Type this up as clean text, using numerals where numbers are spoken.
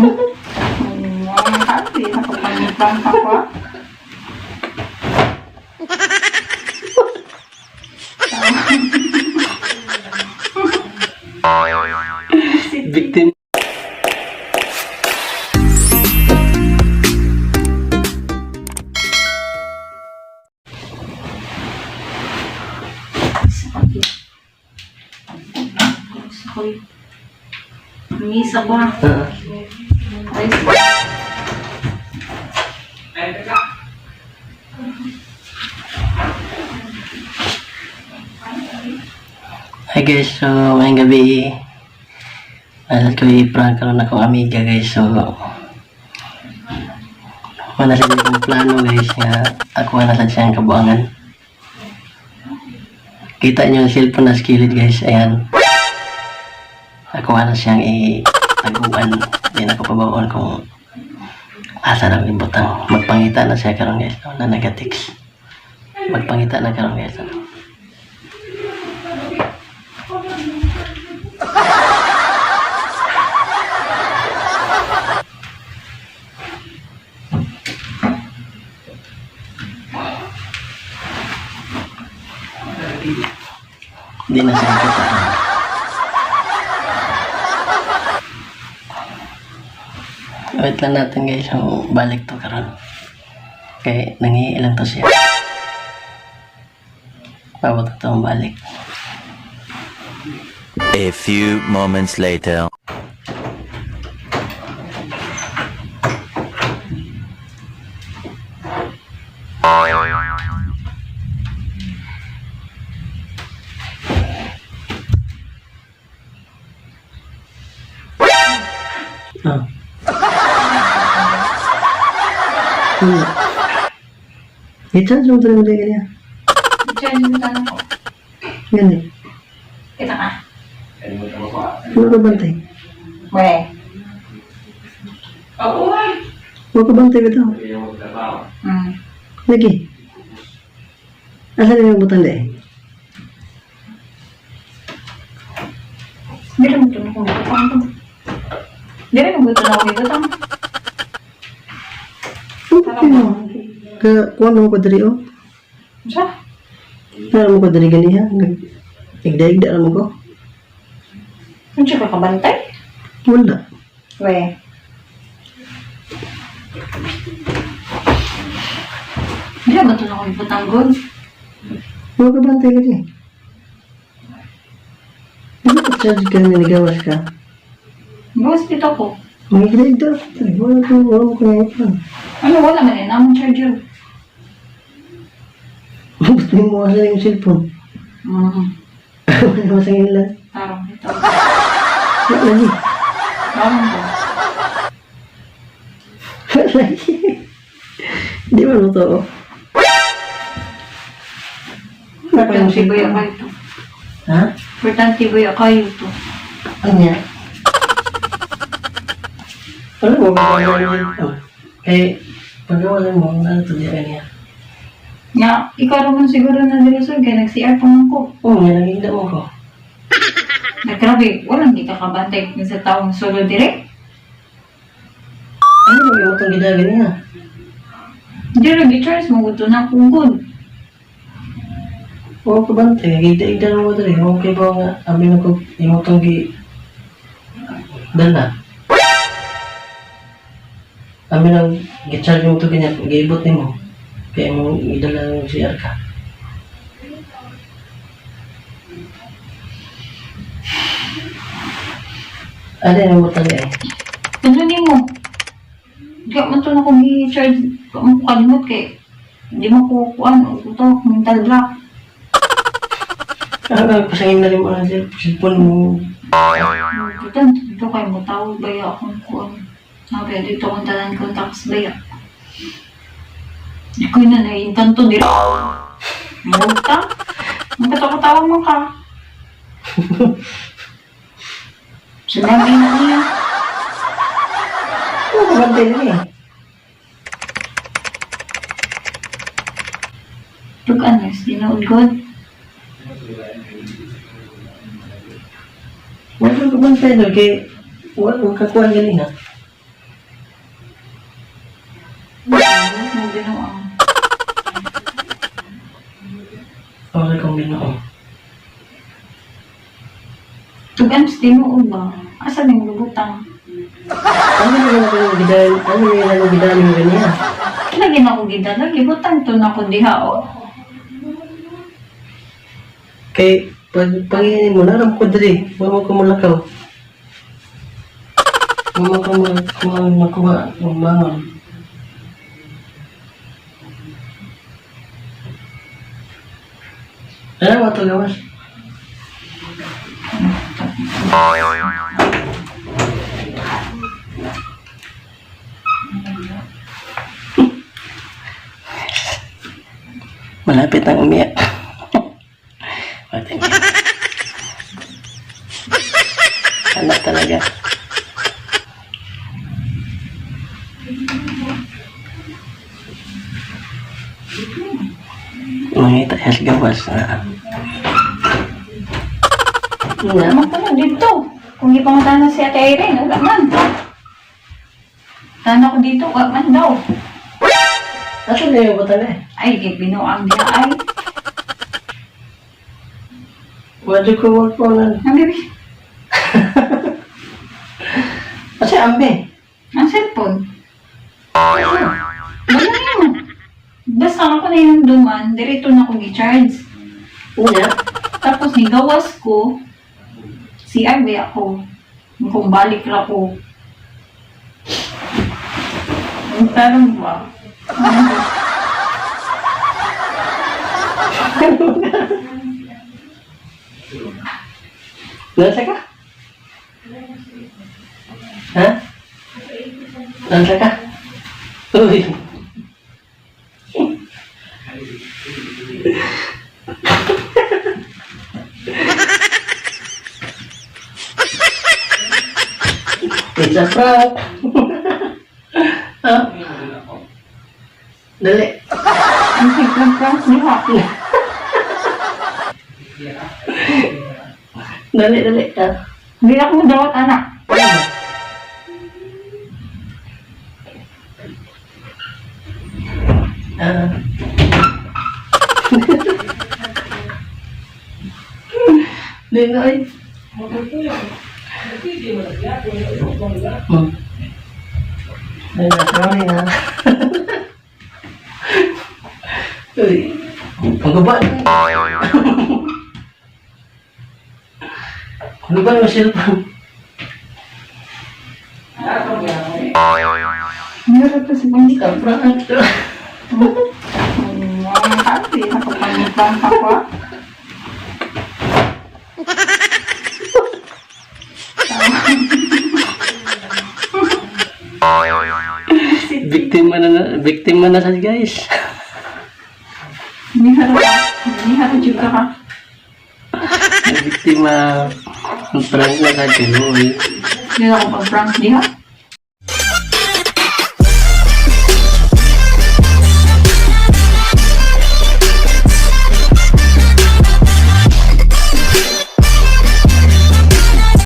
Happy. Nakapangitang pa ko. Victim. Misa ko ha. Ah. Ay, Hi guys, so ngayong gabi alat ko i-prank karon akong amiga guys. So wala sa akong plano guys nga ako na sa siyang kabuangan. Kita niyo ang cellphone na skillet guys, ayan. Ako na siyang itaguan. Hindi na ko pabaon kung asa na yung butang. Magpangita na siya karon guys. No, na nagatext. Magpangita na karon guys. No. Hindi na siya kita. Wait lang natin guys, so balik to karon. Kay nangiilang to siya. Pabot to ang balik. A few moments later. Oh. Ano? I-charge mo talaga dito kanya. Charge mo tanong ko. Gani. Kita ka. Ano ka bantay? We. Oo. Huwag ka bantay bitaw. Lagi. Asa na yung butang eh? Meron mo ito na kung butang. Meron mo ito na kung butang. Ano? Ka, kuha mo ko diri oh. Siya? Ano mo ko diri ganiha? Igda-igda mo ko. Ano siya kakabantay? Wala. We. Meron mo ito na kung butang good. Huwag ka bantay lagi. Di ba charge ka niligawas ka? Bawas dito ko. Magigda-igda ka diri. Wala ko, wala mo ko na ipon. Ano, wala man yun. Among charger. Gusto mo kasi yung cellphone. Wala mo sa lang. Tarong dito. Wala lagi. Tarong ko. Wala lagi. Di ba mo to? Oh. Wala pa yung Importante ba cellphone. yung kayo to? Ha? Importante ba yung kayo to? Anya? Wala mo ba yung Eh, pag wala mo, ano to di niya? Nga, ikaw naman siguro na dilusog kaya nag-CR pa man ko. Oo, nga, nagigda mo ko. Naggrabe, walang di ka kabantay kung sa taong solo direct. Ano ba yung itong gidagan niya? Hindi rin charge mo gusto na akong good. Oo, kabante. Nagigda-igda mo ko dali. Okay ba nga, abi na ko, yung itong gi... Dala. Abi nang gicharge mo ito ganyan, giibot ni mo. Kaya mo gidala ng CR ka. Ano yung mo talaga eh? Ano ni mo? Di man to na akong i-charge. Di mo kalimot kay di mo ko kuan ito mental block. Ano, pasangin na rin mo ang cellphone mo. Dito, dito kay mo tawag ba ya akong kuan. Sabi, dito akong tanan contacts ba ya. Di ko na naiintanto dito. Multa. Ang katawa-tawa mo ka. Sinabi na niya. Oo, kabante lang eh. Pag ano, sinood god. Wala ka kabante doon kay... Wala ka kuha galing ha. Tinuod ba? Asa ning lubutang? Ano naman ako yung gidan? Ano naman ako gidan yung ganyan? Lagi na ko gidala, gibutang to na ko diha oh. Kay, pag panginin mo, naram ko diri. Wala mo ko mulakaw. Wala ko makuha ng mangon. Ano mo ito gawas? Malapit ang umiyak. Oh, thank you. Anak talaga. Mangita siya sa gawas na. Wala man ko na dito. Kung ipangutana si Ate Irene, wala man. Tana ko dito, wala man daw. Asan na yung bata na eh? Ay, gibinuang diha ay. Wala ko wag ko na. Ang bibi, Kasi ambe. ang cellphone. Wala yun. Basta ako na yung duman, dirito na ko gi-charge. Una. Tapos ni gawas ko, si RB ako. Kung balik ra ko. Ang tarong ba? Nasa ka? Ha? Nasa ka? Uy. It's a prank. Ha? Dali. Ang prank diha. Dali, dali. Ah. Hindi ako dawat anak. Ah. Di na ay. Ay na, sorry na. Uy, pagbaba na. Ano ba yung cellphone? Meron to si Bungi. Prank to. Kasi nakapangitang ako. Biktima na sa guys. Niharo juga ka. Biktima ang prank na sa kayo. Hindi ako pag-prank diha.